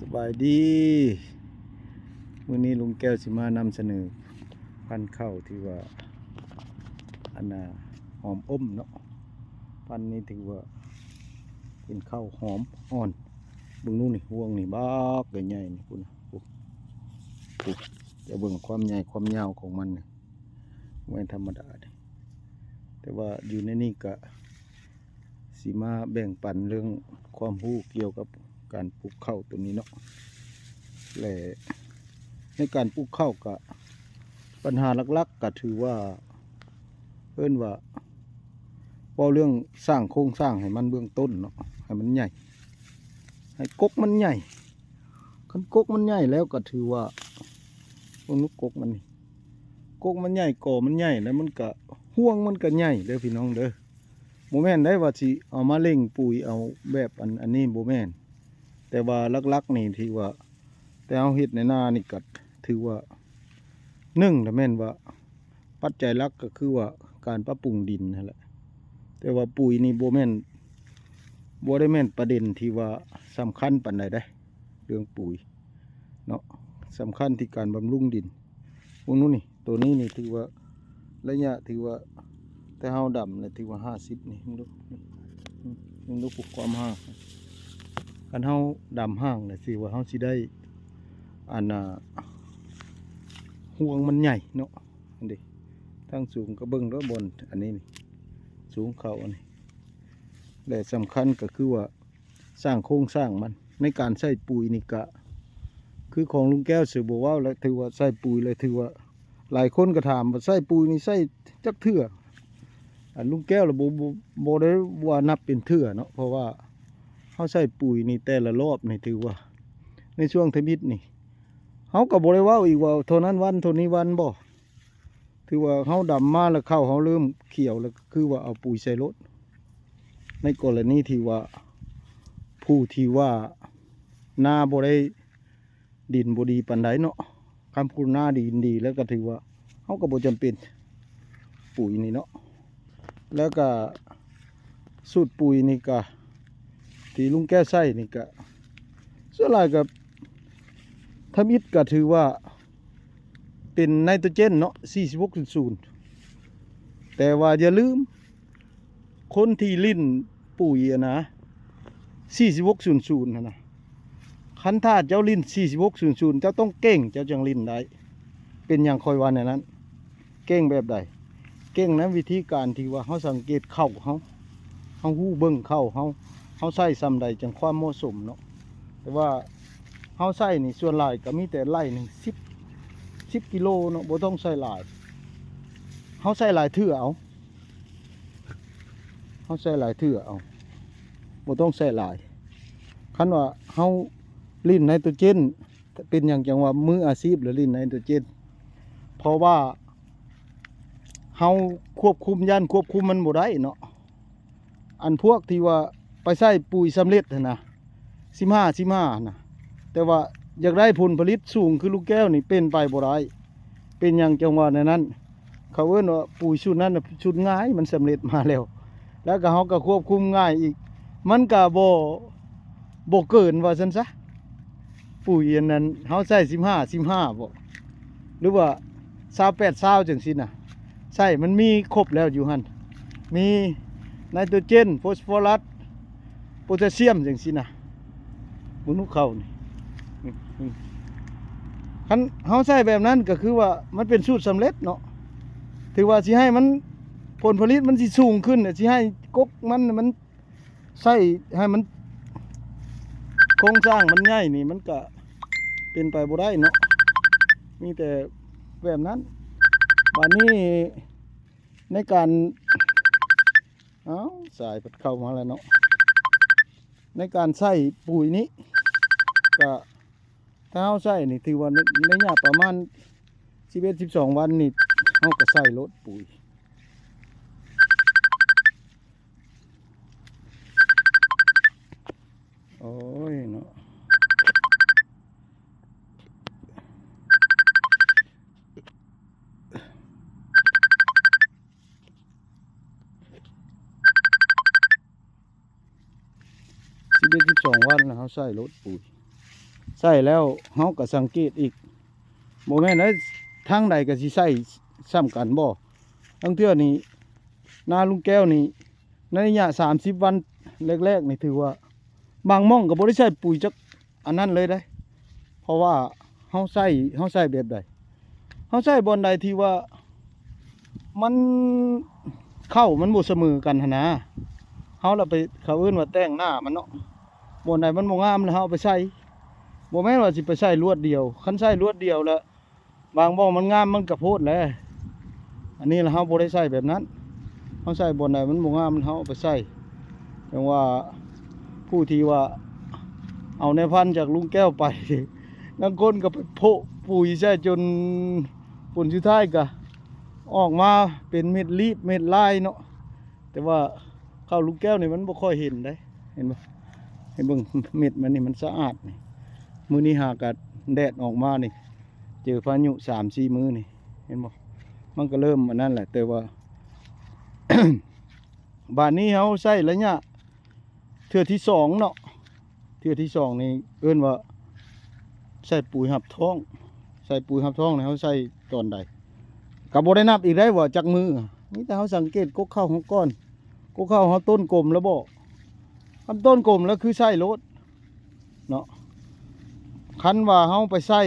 ສະບາຍດີ ມື້ນີ້ລຸງແກ້ວຊິມານຳສະເໜີພັນເຂົ້າທີ່ວ່າ ອັນນ່າ ຫອມອົມເນາະ. ພັນນີ້ຖືວ່າເປັນເຂົ້າຫອມອ່ອນ. ເບິ່ງດູນີ້ ຮວງນີ້ບັກໃຫຍ່ໆ ນີ້ ພຸ້ນນະ ພຸ້ນ ພຸ້ນ ຈະເບິ່ງຄວາມໃຫຍ່ຄວາມຍາວຂອງມັນນີ້ ບໍ່ແມ່ນທຳມະດາເດ້. ແຕ່ວ່າຢູ່ໃນນີ້ກະ ຊິມາແບ່ງປັນເລື່ອງຄວາມຮູ້ກ່ຽວກັບການປູກເຂົ້າໂຕນີ້ເນາະ ແລະ ໃນການປູກເຂົ້າກະ ບັນຫາຫຼັກໆກະຖືວ່າ ເອີ້ນວ່າ ເວົ້າເລື່ອງສ້າງໂຄງສ້າງໃຫ້ມັນເບື້ອງຕົ້ນເນາະ ໃຫ້ມັນໃຫຍ່ ໃຫ້ກົກມັນໃຫຍ່. ຄັນກົກມັນໃຫຍ່ແລ້ວກະຖືວ່າ ເບິ່ງດູກົກມັນນີ້ ກົກມັນໃຫຍ່ ກໍມັນໃຫຍ່ ແລ້ວມັນກະ ຮວງມັນກະໃຫຍ່ເດີພີ່ນ້ອງເດີ. ບໍ່ແມ່ນໄດ໋ວ່າຊິເອົາມາເລັ່ງປຸ໋ຍເອົາແບບອັນ ອັນນີ້ ບໍ່ແມ່ນ. ແຕ່ວ່າຫຼັກໆນີ້ທີ່ວ່າ ແຕ່ເຮົາເຮັດໃນນານີ້ກະຖືວ່າ ໜຶ່ງລະແມ່ນວ່າ ປັດໄຈຫຼັກກະຄືວ່າການປັບປຸງດິນຫັ້ນແຫຼະ. ແຕ່ວ່າປຸ໋ຍນີ້ບໍ່ແມ່ນ ບໍ່ໄດ້ແມ່ນປະເດັນທີ່ວ່າສຳຄັນປານໃດເດ້ ເລື່ອງປຸ໋ຍເນາະ ສຳຄັນທີ່ການບຳລຸງດິນ. ເບິ່ງດູນີ້ ໂຕນີ້ນີ້ຖືວ່າໄລຍະ ຖືວ່າ ແຕ່ເຮົາດຳແລ້ວຖືວ່າຫ້າສິບນີ້ ເບິ່ງດູ ເບິ່ງດູ ຄວາມຫ່າງ. ຄັນເຮົາດຳຫ່າງແລ້ວ ຖືວ່າເຮົາຊິໄດ້ ອັນນ່າ ຮວງມັນໃຫຍ່ເນາະ. ອັນນີ້ ທາງສູງກະເບິ່ງເດີ ບ່ອນອັນນີ້ນີ້ ສູງເຂົ້າອັນນີ້. ແລະ ສຳຄັນກະຄືວ່າ ສ້າງໂຄງສ້າງມັນ ໃນການໃສ່ປຸ໋ຍນີ້ກະ ຄືຂອງລຸງແກ້ວເສືອບໍ່ເວົ້າແຫຼະ ຖືວ່າໃສ່ປຸ໋ຍແລ້ວ ຖືວ່າ ຫຼາຍຄົນກະຖາມວ່າໃສ່ປຸ໋ຍນີ້ໃສ່ຈັກເທື່ອ. ອັນລຸງແກ້ວລະບໍ່ ບໍ່ ບໍ່ໄດ້ວ່ານັບເປັນເທື່ອເນາະ ເພາະວ່າເຮົາໃສ່ປຸ໋ຍນີ້ແຕ່ລະລອບນີ້ ຖືວ່າໃນຊ່ວງທຳອິດນີ້ ເຮົາກະບໍ່ໄດ້ເວົ້າອີກວ່າເທົ່ານັ້ນວັນ ເທົ່ານີ້ວັນບໍ່. ຖືວ່າເຮົາດຳມາແລ້ວ ເຂົ້າເຮົາເລີ່ມຂຽວແລ້ວ ກະຄືວ່າເອົາປຸ໋ຍໃສ່ໂລດ. ໃນກໍລະນີທີ່ວ່າ ຜູ້ທີ່ວ່ານາບໍ່ໄດ້ ດິນບໍ່ດີປານໃດເນາະ ຄັນຜູ້ນາດິນດີແລ້ວກະຖືວ່າ ເຮົາກະບໍ່ຈຳເປັນ ປຸ໋ຍນີ້ເນາະ. ແລ້ວກະສູດປຸ໋ຍນີ້ກະ ທີ່ລຸງແກ້ວໃສ່ນີ້ກະ ສ່ວນຫຼາຍກະ ທຳອິດກະຖືວ່າເປັນໄນໂຕເຈນເນາະ ສີ່ສິບຫົກສູນສູນ. ແຕ່ວ່າຢ່າລືມ ຄົນທີ່ຫຼິ້ນປຸ໋ຍຫັ້ນນະ ສີ່ສິບຫົກສູນສູນຫັ້ນນະ ຄັນຖ້າເຈົ້າຫຼິ້ນສີ່ສິບຫົກສູນສູນ ເຈົ້າຕ້ອງເກັ່ງ ເຈົ້າຈັ່ງຫຼິ້ນໄດ້. ເປັນຫຍັງຂ້ອຍວ່າແນວນັ້ນ? ເກັ່ງແບບໃດ? ເກັ່ງໃນວິທີການທີ່ວ່າເຮົາສັງເກດເຂົ້າເຮົາ ເຮົາຮູ້ເບິ່ງເຂົ້າເຮົາ ເຮົາໃສ່ຊ່ຳໃດຈັ່ງຄວາມເໝາະສົມເນາະ. ແຕ່ວ່າເຮົາໃສ່ນີ້ ສ່ວນຫຼາຍກະມີແຕ່ໄລ່ໜຶ່ງ ສິບ ສິບກິໂລເນາະ ບໍ່ຕ້ອງໃສ່ຫຼາຍ. ເຮົາໃສ່ຫຼາຍເທື່ອເອົາ ເຮົາໃສ່ຫຼາຍເທື່ອເອົາ ບໍ່ຕ້ອງໃສ່ຫຼາຍ. ຄັນວ່າເຮົາຫຼິ້ນໄນໂຕເຈນ ເປັນຫຍັງຈັ່ງວ່າມືອາຊີບລະຫຼິ້ນໄນໂຕເຈນ? ເພາະວ່າເຮົາຄວບຄຸມ ຢ້ານຄວບຄຸມມັນບໍ່ໄດ້ເນາະ. ອັນພວກທີ່ວ່າໄປໃສ່ປຸ໋ຍສຳເລັດຫັ້ນນະ ສິບຫ້າ ສິບຫ້າຫັ້ນນະ ແຕ່ວ່າຢາກໄດ້ຜົນຜະລິດສູງຄືລູກແກ້ວນີ້ ເປັນໄປບໍ່ໄດ້. ເປັນຫຍັງຈັ່ງວ່າແນວນັ້ນ? ເຂົາເອີ້ນວ່າປຸ໋ຍສູດນັ້ນນະ ສູດງ່າຍ ມັນສຳເລັດມາແລ້ວ ແລ້ວກະເຮົາກະຄວບຄຸມງ່າຍອີກ ມັນກະບໍ່ ບໍ່ເກີນວ່າຊັ້ນຊະ. ປຸ໋ຍອັນນັ້ນເຮົາໃສ່ສິບຫ້າ ສິບຫ້າບໍ ຫຼືວ່າຊາວແປດ ຊາວຈັ່ງຊີ້ນະ ໃສ່ມັນມີຄົບແລ້ວຢູ່ຫັ້ນ ມີໄນໂຕເຈນ ໂຟສຟໍຣັສ ໂປແທສຊຽມຈັ່ງຊີ້ນະ. ເບິ່ງດູເຂົ້ານີ້ ອືມ ອືມ ຄັນເຮົາໃສ່ແບບນັ້ນກະຄືວ່າມັນເປັນສູດສຳເລັດເນາະ ຖືວ່າຊິໃຫ້ມັນ ຜົນຜະລິດມັນຊິສູງຂຶ້ນ ຊິໃຫ້ກົກມັນ ມັນໃຊ້ໃຫ້ມັນ ໂຄງສ້າງມັນໃຫຍ່ນີ້ ມັນກະເປັນໄປບໍ່ໄດ້ເນາະ ມີແຕ່ແບບນັ້ນ. ບາດນີ້ໃນການ ອ້າວ ສາຍເພິ່ນເຂົ້າມາແລ້ວເນາະ ໃນການໃຊ້ປຸ໋ຍນີ້ກະ ຖ້າເຮົາໃຊ້ນີ້ ຖືວ່າໃນ ໄລຍະປະມານສິບເອັດ ສິບສອງວັນນີ້ ເຮົາກະໃສ່ໂລດປຸ໋ຍ. ໂອ້ຍເນາະ ສິບເອັດ ສິບສອງວັນ ເຮົາໃສ່ໂລດປຸ໋ຍ ໃຊ້ແລ້ວເຮົາກໍສັງເກດອີກ ບໍ່ແມ່ນໄດ້ທາງໃດກໍຊິໃຊ້ສ່ຳກັນບໍ່? ລາງເທື່ອນີ້ນາລຸງແກ້ວນີ້ ໃນໄລຍະສາມສິບວັນແລກໆນີ້ ຖືວ່າບາງໝ່ອງກໍບໍ່ໄດ້ໃສ່ປຸຍຈັກອັນນັ້ນເລີຍເດ້ ເພາະວ່າເຮົາໃຊ້ ເຮົາໃຊ້ແບບໃດ? ເຮົາໃຊ້ບ່ອນໃດທີ່ວ່າມັນ ເຂົ້າມັນບໍ່ສະເໝີກັນຫັ້ນນາ ເຮົາລະໄປ ເຂົາເອີ້ນວ່າແຕ່ງໜ້າມັນເນາະ ບ່ອນໃດມັນບໍ່ງາມລະເຮົາເອົາໄປໃສ່ ບໍ່ແມ່ນວ່າຊິໄປໃສ່ລວດດຽວ ຄັນໃສ່ລວດດຽວລະ ບາງບ່ອນມັນງາມມັນກະໂພດແຫຼະ ອັນນີ້ລະເຮົາບໍ່ໄດ້ໃສ່ແບບນັ້ນ ເຮົາໃສ່ບ່ອນໃດມັນບໍ່ງາມເຮົາເອົາໄປໃສ່ ຈັ່ງວ່າຜູ້ທີ່ວ່າເອົາແນວພັນຈາກລຸງແກ້ວໄປ ລາງຄົນກໍໄປໂພະປຸຍໃສ່ຈົນຜົນສຸດທ້າຍກະອອກມາເປັນເມັດລີບເມັດລາຍເນາະ ແຕ່ວ່າເຂົ້າລຸງແກ້ວນີ້ມັນບໍ່ຄ່ອຍເຫັນໃດ ເຫັນບໍ່? ໃຫ້ເບິ່ງເມັດມັນນີ້ມັນສະອາດນີ້ ມື້ນີ້ຫາກະແດດອອກມານີ້ ເຈີພາຍຸສາມສີ່ມື້ນີ້ ເຫັນບໍ່? ມັນກໍເລີ່ມອັນນັ້ນແຫຼະ ແຕ່ວ່າ ບາດນີ້ເຮົາໃຊ້ໄລຍະເທື່ອທີສອງເນາະ ເທື່ອທີສອງນີ້ເອີ້ນວ່າໃສ່ປຸຍຮັບທ້ອງ ໃສ່ປຸຍຮັບທ້ອງນີ້ເຮົາໃສ່ຕອນໃດ? ກໍບໍ່ໄດ້ນັບອີກໄດ້ວ່າຈັກມື້ ມີແຕ່ເຮົາສັງເກດກົກເຂົ້າເຮົາກ່ອນ ກົກເຂົ້າເຮົາຕົ້ນກົມແລ້ວບໍ່? ຄັນຕົ້ນກົມແລ້ວຄືໃສ່ໂລດ ເນາະ ຄັນວ່າເຮົາໄປໃຊ້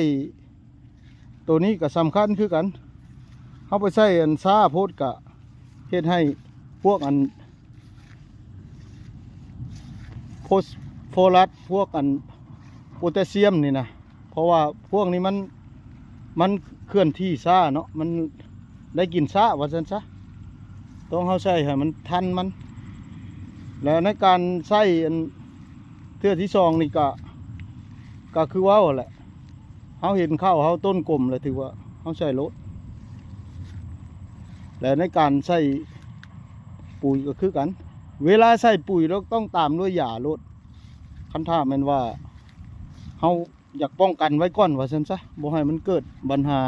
ໂຕນີ້ກໍສຳຄັນຄືກັນ ເຮົາໄປໃຊ້ອັນຊ້າໂພດກະເຮັດໃຫ້ພວກອັນໂຟສຟໍຣັສ ພວກອັນໂພແທດຊຽມນີ້ນະ ເພາະວ່າພວກນີ້ມັນ ມັນເຄື່ອນທີ່ຊ້າເນາະ ມັນໄດ້ກິນຊ້າວ່າຊັ້ນຊະ ຕ້ອງເຮົາໃຊ້ໃຫ້ມັນທັນມັນ ແລະໃນການໃຊ້ອັນເທື່ອທີສອງນີ້ກະ ກະຄືເວົ້າຫັ້ນແຫຼະ ເຮົາເຫັນເຂົ້າເຮົາຕົ້ນກົມແລ້ວຖືວ່າເຮົາໃສ່ໂລດ ແລະໃນການໃສ່ປຸຍກໍຄືກັນ ເວລາໃສ່ປຸຍລະຕ້ອງຕາມດ້ວຍຢາໂລດ ຄັນຖ້າແມ່ນວ່າເຮົາ ຢາກປ້ອງກັນໄວ້ກ່ອນວ່າຊັ້ນຊະ ບໍ່ໃຫ້ມັນເກີດບັນຫາ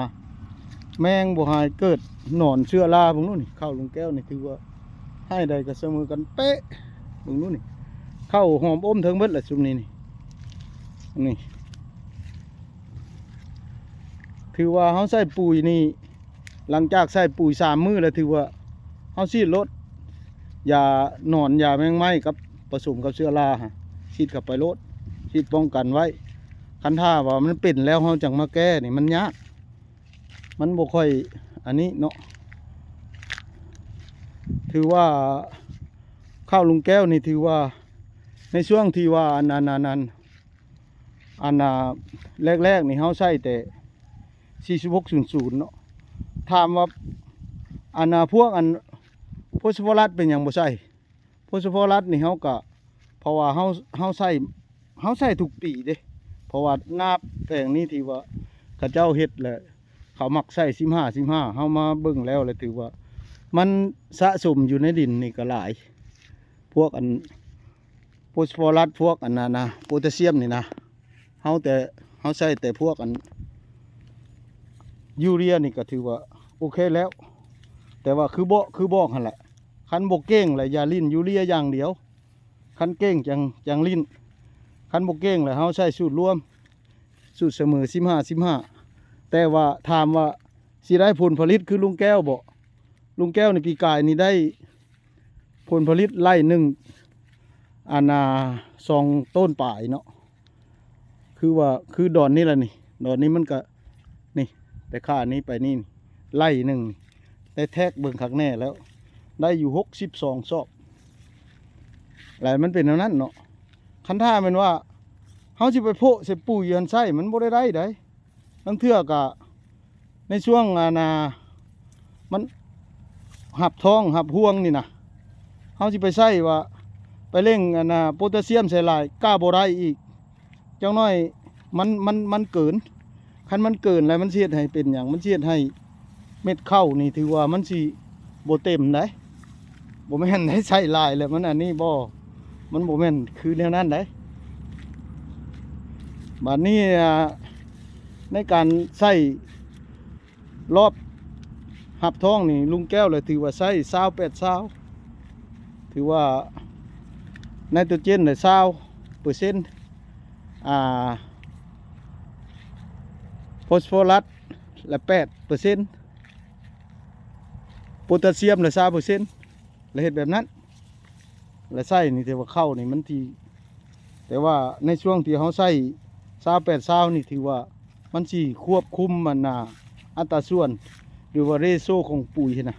ແມງ ບໍ່ໃຫ້ເກີດໜອນເຊື້ອລາ. ເບິ່ງດູນີ້ ເຂົ້າລຸງແກ້ວນີ້ຖືວ່າໃຫ້ໃດກໍສະເໝີກັນເປະ. ເບິ່ງດູນີ້ ເຂົ້າຫອມອົມເຖິງເບິດລະຊຸມນີ້ນີ້ ນີ້ ຖືວ່າເຮົາໃສ່ປຸຍນີ້ ຫຼັງຈາກໃສ່ປຸຍສາມມື້ແລ້ວ ຖືວ່າເຮົາສີດໂລດ ຢາໜອນ ຢາແມງໄມ້ກັບ ປະສົມກັບເຊື້ອລາ ສີດເຂົ້າໄປໂລດ ສີດປ້ອງກັນໄວ້. ຄັນຖ້າວ່າມັນເປັນແລ້ວ ເຮົາຈັ່ງມາແກ້ນີ້ ມັນຍາກ ມັນບໍ່ຄ່ອຍອັນນີ້ເນາະ. ຖືວ່າເຂົ້າລຸງແກ້ວນີ້ ຖືວ່າໃນຊ່ວງທີ່ວ່າອັນ ອັນ ອັນ ອັນ ອັນ ອ່າ ແລກໆນີ້ ເຮົາໃຊ້ແຕ່ ສີ່ສິບຫົກສູນສູນເນາະ. ຖາມວ່າ ອັນ ອ່າ ພວກ ອັນ ໂຟສຟໍຣັສ ເປັນຫຍັງບໍ່ໃສ່? ໂຟສຟໍຣັສນີ້ ເຮົາກະ ເພາະວ່າເຮົາ ເຮົາໃສ່ ເຮົາໃສ່ທຸກປີເດ້ ເພາະວ່ານາແປງນີ້ ທີ່ວ່າເຂົາເຈົ້າເຮັດ ແລະ ເຂົາມັກໃສ່ສິບຫ້າ ສິບຫ້າ ເຮົາມາເບິ່ງແລ້ວ ແລະ ຖືວ່າມັນສະສົມຢູ່ໃນດິນນີ້ກໍຫຼາຍ ພວກ ອັນ ໂຟສຟໍຣັສ ພວກອັນນັ້ນນະ ໂພແທດຊຽມນີ້ນະ ເຮົາແຕ່ ເຮົາໃຊ້ແຕ່ພວກອັນຢູເຣຍນີ້ກໍຖືວ່າໂອເຄແລ້ວ. ແຕ່ວ່າຄືເບາະ ຄືບອກຫັ້ນແຫຼະ ຄັນບໍ່ເກັ່ງລະຢ່າຫຼິ້ນຢູເຣຍຢ່າງດຽວ ຄັນເກັ່ງຈັ່ງ ຈັ່ງຫຼິ້ນ ຄັນບໍ່ເກັ່ງລະເຮົາໃຊ້ສູດລວມ ສູດສະເໝີ ສິບຫ້າ ສິບຫ້າ. ແຕ່ວ່າຖາມວ່າຊິໄດ້ຜົນຜະລິດຄືລຸງແກ້ວບໍ່? ລຸງແກ້ວນີ້ປີກາຍນີ້ໄດ້ ຜົນຜະລິດໄລ່ໜຶ່ງ ອັນນ່າ ສອງໂຕນປາຍເນາະ ຄືວ່າ ຄືດອນນີ້ລະນີ້ ດອນນີ້ມັນກະ ນີ້ ແຕ່ຂ້ານີ້ໄປນີ້ ໄລ່ໜຶ່ງ ໄດ້ແທກເບິ່ງຄັກແນ່ແລ້ວ ໄດ້ຢູ່ຫົກສິບສອງສອບ ແລ້ວມັນເປັນແນວນັ້ນເນາະ. ຄັນຖ້າແມ່ນວ່າເຮົາຊິໄປໂພະໃສ່ປຸຍຫັ້ນໃສ່ ມັນບໍ່ໄດ້ໄດ້ໃດ. ລາງເທື່ອກະໃນຊ່ວງ ອັນນ່າ ມັນຮັບທ້ອງຮັບຮວງນີ້ນະ ເຮົາຊິໄປໃສ່ວ່າ ໄປເລັ່ງ ອັນນ່າ ໂພແທດຊຽມໃສ່ຫຼາຍກະບໍ່ໄດ້ອີກ ຈັກໜ້ອຍມັນ ມັນ ມັນເກີນ. ຄັນມັນເກີນແລ້ວມັນຊິເຮັດໃຫ້ເປັນຫຍັງ? ມັນຊິເຮັດໃຫ້ເມັດເຂົ້ານີ້ ຖືວ່າມັນຊິບໍ່ເຕັມໃດ. ບໍ່ແມ່ນໄດ້ໃສ່ຫຼາຍແລ້ວມັນອັນນີ້ບໍ່ ມັນບໍ່ແມ່ນຄືແນວນັ້ນໃດ. ບາດນີ້ ອ່າ ໃນການໃສ່ລອບຮັບທ້ອງນີ້ ລຸງແກ້ວລະຖືວ່າໃຊ້ຊາວແປດຊາວ ຖືວ່າໄນໂຕຣເຈນລະຊາວເປີເຊັນ ອ່າ ໂຟສຟໍຣັສລະແປດເປີເຊັນ ໂປຕາຊຽມລະຊາວເປີເຊັນ ລະເຮັດແບບນັ້ນ ລະໃສ່ນີ້ ແຕ່ວ່າເຂົ້ານີ້ມັນທີ່ ແຕ່ວ່າໃນຊ່ວງທີ່ເຮົາໃສ່ຊາວແປດຊາວນີ້ ຖືວ່າມັນຊິຄວບຄຸມອັນນ່າ ອັດຕາສ່ວນ ຫຼືວ່າເຣໂຊຂອງປຸ໋ຍຫັ້ນນະ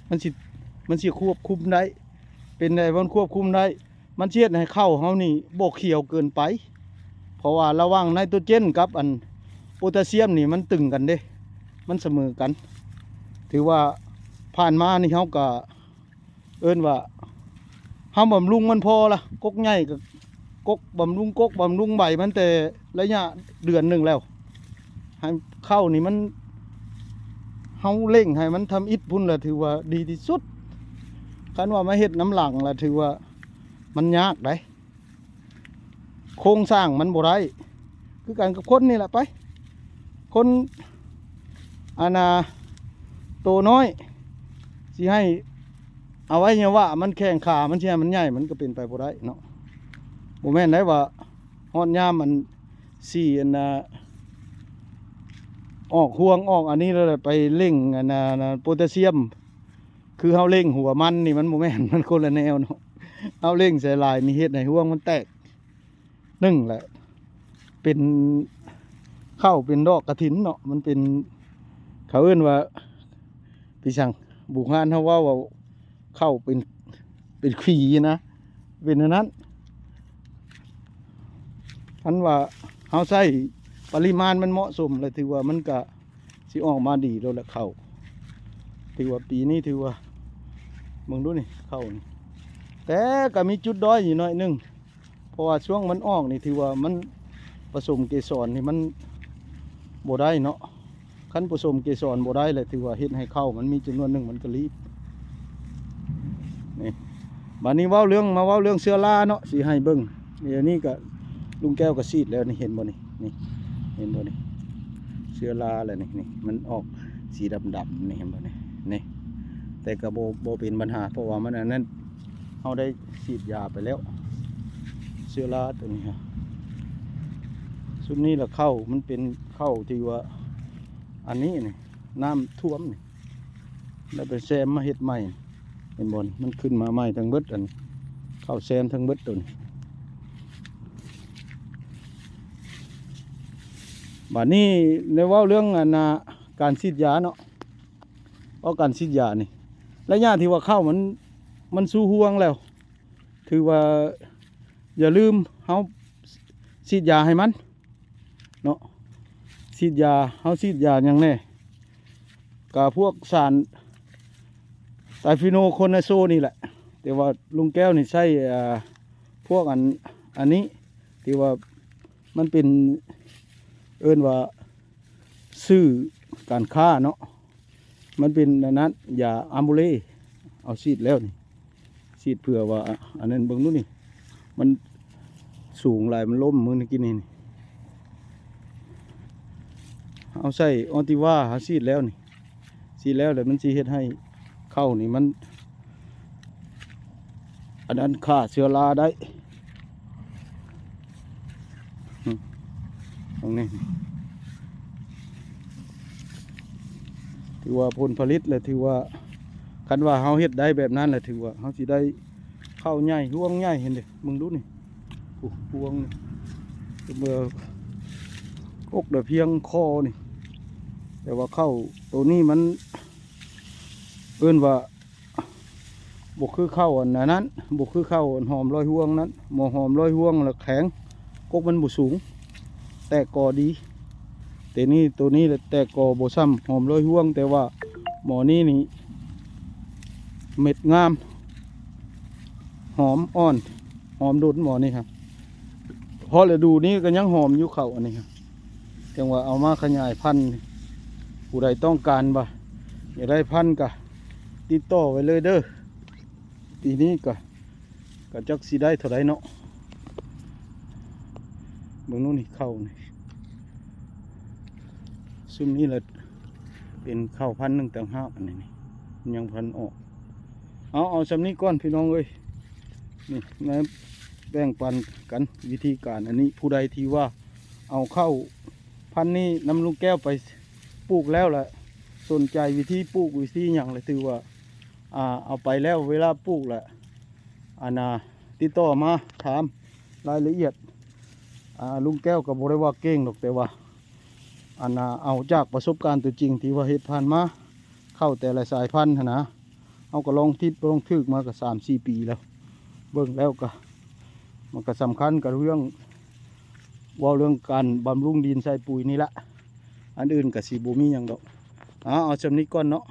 ມັນຊິ ມັນຊິຄວບຄຸມໄດ້. ເປັນໃດມັນຄວບຄຸມໄດ້? ມັນຊິເຮັດໃຫ້ເຂົ້າເຮົານີ້ບໍ່ຂຽວເກີນໄປ ເພາະວ່າລະຫວ່າງໄນໂຕຣເຈນກັບອັນໂປຕາຊຽມນີ້ມັນຕຶງກັນເດ້ ມັນສະເໝີກັນ. ຖືວ່າຜ່ານມານີ້ເຮົາກະເອີ້ນວ່າເຮົາບຳລຸງມັນພໍລະ ກົກໃຫຍ່ກະກົກ ບຳລຸງກົກບຳລຸງໃບມັນແຕ່ໄລຍະເດືອນໜຶ່ງແລ້ວ. ໃຫ້ເຂົ້ານີ້ມັນ ເຮົາເລັ່ງໃຫ້ມັນທຳອິດພຸ້ນລະຖືວ່າດີທີ່ສຸດ. ຄັນວ່າມາເຮັດນຳຫຼັງລະຖືວ່າມັນຍາກໃດ໋ ໂຄງສ້າງມັນບໍ່ໄດ້ ຄືກັນກັບຄົນນີ້ລະໄປ ຄົນອັນນ່າໂຕນ້ອຍ ຊິໃຫ້ອະໄວຍະວະມັນແຂງຂາ ມັນຊິໃຫ້ມັນໃຫຍ່ ມັນກະເປັນໄປບໍ່ໄດ້ເນາະ. ບໍ່ແມ່ນໄດ໋ວ່າຮອດຍາມອັນ ຊິອັນນ່າ ອອກຮວງອອກອັນນີ້ແລ້ວໄປເລັ່ງອັນນ່າໂປຕາຊຽມ ຄືເຮົາເລັ່ງຫົວມັນນີ້ ມັນບໍ່ແມ່ນ ມັນຄົນລະແນວເນາະ. ເຮົາເລັ່ງໃສ່ຫຼາຍນີ້ເຮັດໃຫ້ຮວງມັນແຕກ ໜຶ່ງລະເປັນເຂົ້າເປັນດອກກະຖິນເນາະ ມັນເປັນ ເຂົາເອີ້ນວ່າ ຄືຈັ່ງບູຮານເຮົາເວົ້າວ່າເຂົ້າເປັນ ເປັນຂວີນະ ເປັນອັນນັ້ນ. ຄັນວ່າເຮົາໃຊ້ປະລິມານມັນເໝາະສົມລະຖືວ່າມັນກະຊິອອກມາດີໂລດລະເຂົ້າ. ຖືວ່າປີນີ້ຖືວ່າ ເບິ່ງດູນີ້ເຂົ້ານີ້ ແຕ່ກະມີຈຸດດ້ອຍຢູ່ໜ້ອຍໜຶ່ງ ເພາະວ່າຊ່ວງມັນອອກນີ້ຖືວ່າມັນປະສົມເກສອນນີ້ມັນບໍ່ໄດ້ເນາະ. ຄັນປະສົມເກສອນບໍ່ໄດ້ແລ້ວ ຖືວ່າເຮັດໃຫ້ເຂົ້າມັນມີຈຳນວນໜຶ່ງມັນກະລີບ. ນີ້ ບາດນີ້ເວົ້າເລື່ອງ ມາເວົ້າເລື່ອງເຊື້ອລາເນາະ ຊິໃຫ້ເບິ່ງ. ດຽວນີ້ກະລຸງແກ້ວກະສີດແລ້ວນີ້ ເຫັນບໍ່ນີ້? ນີ້ ເຫັນບໍ່ນີ້? ເຊື້ອລາແລ້ວນີ້ ນີ້ ມັນອອກສີດຳໆນີ້ ເຫັນບໍ່ນີ້? ນີ້ ແຕ່ກະບໍ່ ບໍ່ເປັນບັນຫາ ເພາະວ່າມັນອັນນັ້ນ ເຮົາໄດ້ສີດຢາໄປແລ້ວ ເຊື້ອລາໂຕນີ້ຮະ. ຊຸມນີ້ລະເຂົ້າ ມັນເປັນເຂົ້າທີ່ວ່າ ອັນນີ້ນີ້ ນ້ຳຖ້ວມນີ້ ແລ້ວໄປແຊມມາເຮັດໃໝ່ ເຫັນບໍ່? ມັນຂຶ້ນມາໃໝ່ທັງເບິດ ອັນເຂົ້າແຊມທັງເບິດໂຕນີ້. ບາດນີ້ໄດ້ເວົ້າເລື່ອງອັນນ່າ ການສີດຢາເນາະ ເວົ້າການສີດຢານີ້ ໄລຍະທີ່ວ່າເຂົ້າມັນ ມັນສູ່ຮວງແລ້ວ ຖືວ່າຢ່າລືມເຮົາສີດຢາໃຫ້ມັນເນາະ. ສີດຢາ ເຮົາສີດຢາຫຍັງແດ່? ກະພວກສານໄຕຟີໂນໂຄນາໂຊນີ້ແຫຼະ ແຕ່ວ່າລຸງແກ້ວນີ້ໃຊ້ ອາ ພວກອັນ ອັນນີ້ ທີ່ວ່າມັນເປັນ ເອີ້ນວ່າ ຊື່ການຄ້າເນາະ ມັນເປັນອັນນັ້ນ ຢາອາໂມເລ ເອົາສີດແລ້ວນີ້ ສີດເພື່ອວ່າ ອັນນັ້ນ ເບິ່ງດູນີ້ ມັນສູງຫຼາຍ ມັນລົ້ມມື້ກີ້ນີ້. ເຮົາໃສ່ອອນຕິວາ ເຮົາສີດແລ້ວນີ້ ສີດແລ້ວ ແລ້ວມັນຊິເຮັດໃຫ້ເຂົ້ານີ້ມັນ ອັນນັ້ນ ຂ້າເຊື້ອລາໄດ້ ອືມ ຕົງນີ້ ຖືວ່າຜົນຜະລິດ ແລະ ຖືວ່າ ຄັນວ່າເຮົາເຮັດໄດ້ແບບນັ້ນ ແລະ ຖືວ່າເຮົາຊິໄດ້ເຂົ້າໃຫຍ່ ຮວງໃຫຍ່ ເຫັນເດ ເບິ່ງດູນີ້ ໂອ້ ຮວງນີ້ ເມື່ອ ອົກໄດ້ພຽງຄໍນີ້ ແຕ່ວ່າເຂົ້າໂຕນີ້ມັນ ເອີ້ນວ່າ ບໍ່ຄືເຂົ້າອັນນັ້ນ ບໍ່ຄືເຂົ້າອັນຫອມລອຍຮວງນັ້ນ ໝໍຫອມລອຍຮວງລະແຂງ ກົກມັນບໍ່ສູງ ແຕກກໍດີ. ແຕ່ນີ້ ໂຕນີ້ລະແຕກກໍບໍ່ຊ່ຳຫອມລອຍຮວງ ແຕ່ວ່າໝໍນີ້ນີ້ ເມັດງາມ ຫອມອ່ອນ ຫອມດົນໝໍນີ້ຮະ ເພາະລະດູນີ້ກະຍັງຫອມຢູ່ເຂົ້າອັນນີ້ຮະ ຈັ່ງວ່າເອົາມາຂະຫຍາຍພັນ ຜູ້ໃດຕ້ອງການວ່າຢາກໄດ້ພັນກະຕິດຕໍ່ໄວ້ເລີຍເດີ. ປີນີ້ກະ ກະຈັກຊິໄດ້ເທົ່າໃດເນາະ ເບິ່ງໂນ້ນນີ້ເຂົ້ານີ້ ຊຸມນີ້ລະເປັນເຂົ້າພັນໜຶ່ງຕ່າງຫາກ ອັນນີ້ນີ້ ຍັງພັນອອກ. ເອົາ ເອົາຊ່ຳນີ້ກ່ອນພີ່ນ້ອງເອີຍ ນີ້ມາແບ່ງປັນກັນວິທີການອັນນີ້ ຜູ້ໃດທີ່ວ່າເອົາເຂົ້າ ພັນນີ້ນຳລຸງແກ້ວໄປປູກແລ້ວລະ ສົນໃຈວິທີປູກວິທີຫຍັງລະ ຖືວ່າ ອ່າ ເອົາໄປແລ້ວ ເວລາປູກລະ ອັນນ່າ ຕິດຕໍ່ມາຖາມລາຍລະອຽດ. ອ່າ ລຸງແກ້ວກໍບໍ່ໄດ້ວ່າເກັ່ງດອກ ແຕ່ວ່າ ອັນນ່າ ເອົາຈາກປະສົບການຕົວຈິງທີ່ວ່າເຮັດຜ່ານມາ ເຂົ້າແຕ່ລະສາຍພັນຫັ້ນນະ ເຮົາກໍລອງຜິດລອງຖືກມາກໍສາມສີ່ປີແລ້ວ ເບິ່ງແລ້ວກໍ ມັນກໍສຳຄັນກັບເລື່ອງ ເວົ້າເລື່ອງການບຳລຸງດິນໃສ່ປຸ໋ຍນີ້ລະ ອັນອື່ນກໍຊິບໍ່ມີຫຍັງດອກ. ເອົາ ເອົາສ່ຳນີ້ກ່ອນເນາະ.